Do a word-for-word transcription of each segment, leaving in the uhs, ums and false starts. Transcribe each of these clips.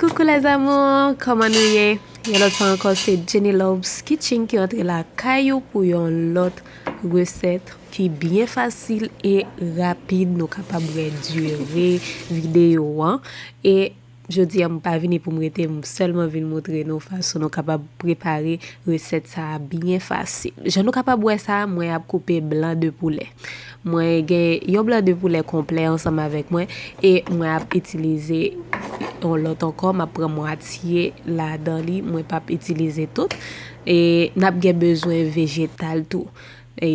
Coucou les amours, kòman nou ye? Yon lòt fwa ankò, se Jenny Loves Kitchen ki antre lakay ou pou yon lòt resèt ki byen fasil e rapid. Nou kapab wè dire videyo an. E jodi a, m pa vini pou m rete, m sèlman vin montre nou fason nou kapab prepare resèt sa a byen fasil. Jan nou kapab wè sa, mwen ap koupe blan de poulè. Mwen gen yon blan de poulè konplè ansanm avèk mwen e mwen ap itilize yon lòt ankò. M ap pran mwatye ladan li, mwen p ap itilize tout. E n ap gen bezwen vejetal tou. E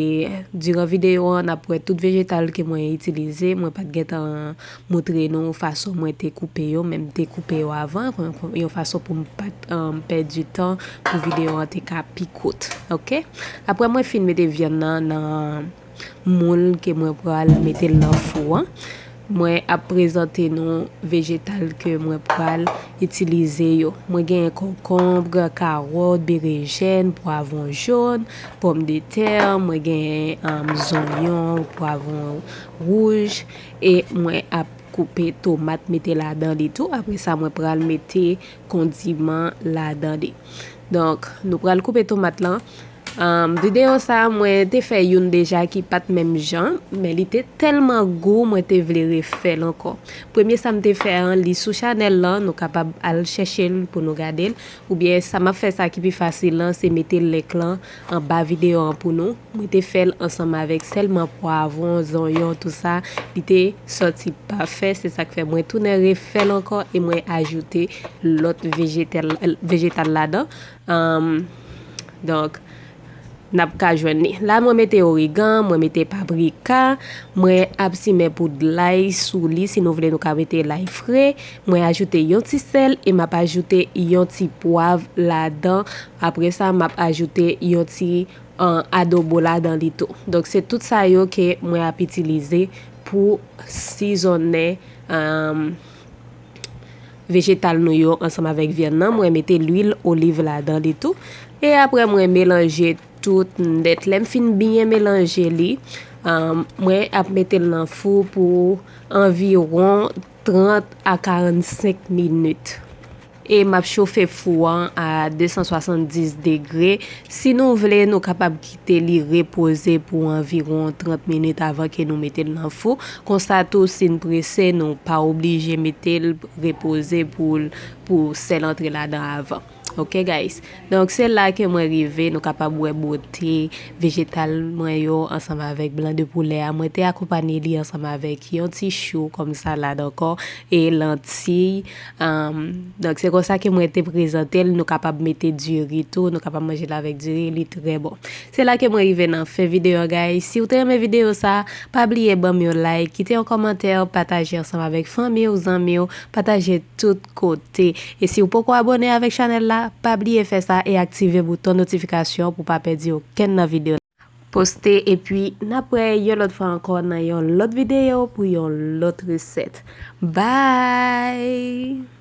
diran videyo an, n ap wè tout vejetal ke mwen itilize. Mwen pa t gentan montre nou fason mwen te koupe yo, men m te koupe yo avan, yon fason pou m pa t, um, pèdi tan, pou videyo an te ka pi kout. Oke? Apre mwen fin mete vyann nan nan moul ke mwen pral mete l nan fou an, mwen ap prezante nou vejetal ke mwen pral itilize yo. Mwen genyen konkonb, kawòt, berejèn, pwavwon jòn, pòmdetè, mwen genyen, um, zonyon, pwavwon wouj, e mwen ap koupe tomat mete ladan li tou. Apre sa, mwen pral mete kondiman ladan li. Donk, nou pral koupe tomat lan. Um, videyo sa a, mwen te fè youn deja ki pa t menm jan, men li te tèlman gou, mwen te vle refè l ankò. Premye sa m te fè an, li sou chanèl lan, nou kapab al chèche l pou nou gade l. Oubyen sa m ap fè sa ki pi fasil lan, se mete link lan anba videyo an pou nou. Mwen te fè l ansanm avèk sèlman pwavwon, zonyon, tou sa. Li te sòti pafè, se sa k fè mwen tounen refè l ankò e mwen ajoute lòt vejetal, vejetal ladan. Um, donk, n ap ka jwenn li. La, mwen mete origan, mwen mete paprika, mwen ap simen poud lay sou li. Si nou vle, nou ka mete lay fre. Mwen ajoute yon ti sèl e m ap ajoute yon ti pwav ladan. Apre sa, m ap ajoute yon ti, uh, adobo ladan li tou. Donk, se tout sa yo ke mwen ap itilize pou sizonnen, um, vejetal nou yo ansanm avèk vyann nan. Mwen mete lwil oliv ladan li tou. E apre mwen melanje tout nèt. Lè m fin byen melanje li, um, mwen ap mete l nan fou pou anviwon trant a karannsenk minit. E m ap chofe fou an a de san swasanndis degre. Si nou vle, nou kapab kite li repoze pou anviwon trant minit avan ke nou mete l nan fou. Konsa tou, si n prese, nou pa oblije mete l repoze pou l, pou sèl antre ladan avan. Oke, guys? Donk, se la ke mwen rive, nou kapab wè bote vejetal mwen yo ansanm avèk blan de poulè a. Mwen te akonpanye li ansanm avèk yon ti chou kòm salad ankò e lantiy. Um, donk, se konsa ke mwen te prezante l. Nou kapab mete diri tou, nou kapab manje l avèk diri, li trè bon. Se la ke mwen rive nan fen videyo an, guys. Si w te renmen videyo sa, pa bliye ban m yon like, kite yon kòmantè, pataje ansanm avèk fanmi w, zanmi w, pataje tout kote. E si w poko abòne avèk chanèl la, pa bliye fè sa e aktive bouton notifikasyon pou w pa pèdi okenn nan videyo poste. Epi, n ap wè yon lòt fwa ankò nan yon lòt videyo pou yon lòt resèt. Bye!